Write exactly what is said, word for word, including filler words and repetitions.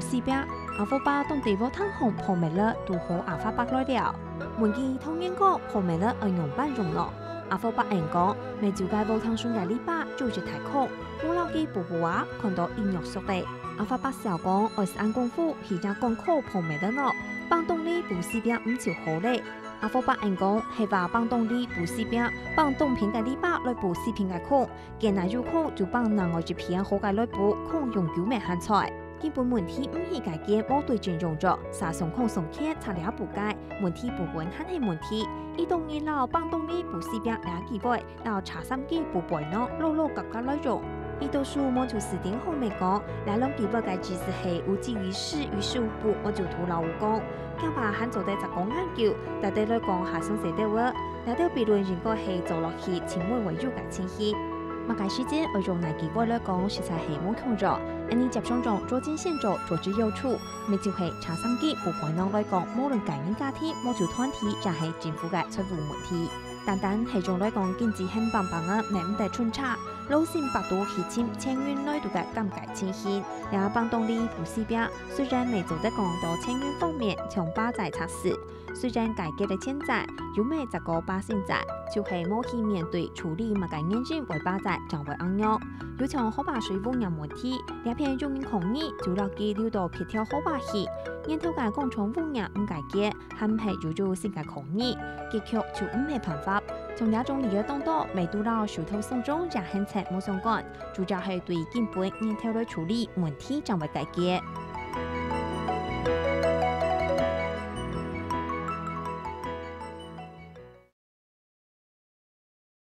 四壁，阿福伯當地禾埕項簸麥粒堵好阿發伯來了。問佢當然講簸麥粒愛仰般用咯。阿福伯應講，每週个禾埕上个籬笆就一大空，無摎佢補補啊，看到已肉熟咧。阿發伯笑講，愛使恁功夫去正趕考簸麥粒咯，放當哩補四壁毋就好咧。阿福伯應講，係話放當哩補四壁，放東片个籬笆來補西片个空， 見哪有空就放另外一片好个來補，空用久乜還在。根本問題毋係解決無對症用藥，煞傷空傷缺，差這步个問題補分還係問題。佢當然摎放當哩補四壁這機會，摎車三機補背囊，摎摎合合來用。佢倒係無就事定好乜講，這兩機會个意思係有濟於事，於事無補，無就徒勞無功。 驚怕還做得再講恁久，大體來講還算細兜仔，這兜悖論應該係做落去盡尾會有个情形。麼个時節愛用哪機會來講，實在係無共樣。恁呢接上用捉襟見肘，早知有錯，乜就係車三機補背囊來講，無論個人家庭、無就團體，也係政府个財務問題。單單係用來講經濟很棒棒个，乜毋得揣測，老心百度去尋錢銀來度个尷尬情形。這放當哩補四壁，雖然乜做得講到錢銀方面像巴掌測試， 雖然解決个錢債，又乜再過百姓債，就係無去面對處理麼个原因會巴掌正會恁樣。又像河壩水污染問題，這片有人抗議，就摎佢留到別條河壩去。源頭个工廠污染毋解決，還係又有新个抗議，結局就毋係辦法。像這種例仔當多，乜堵摎樹頭送終也很赤無相干，主要係對根本源頭來處理問題正會解決。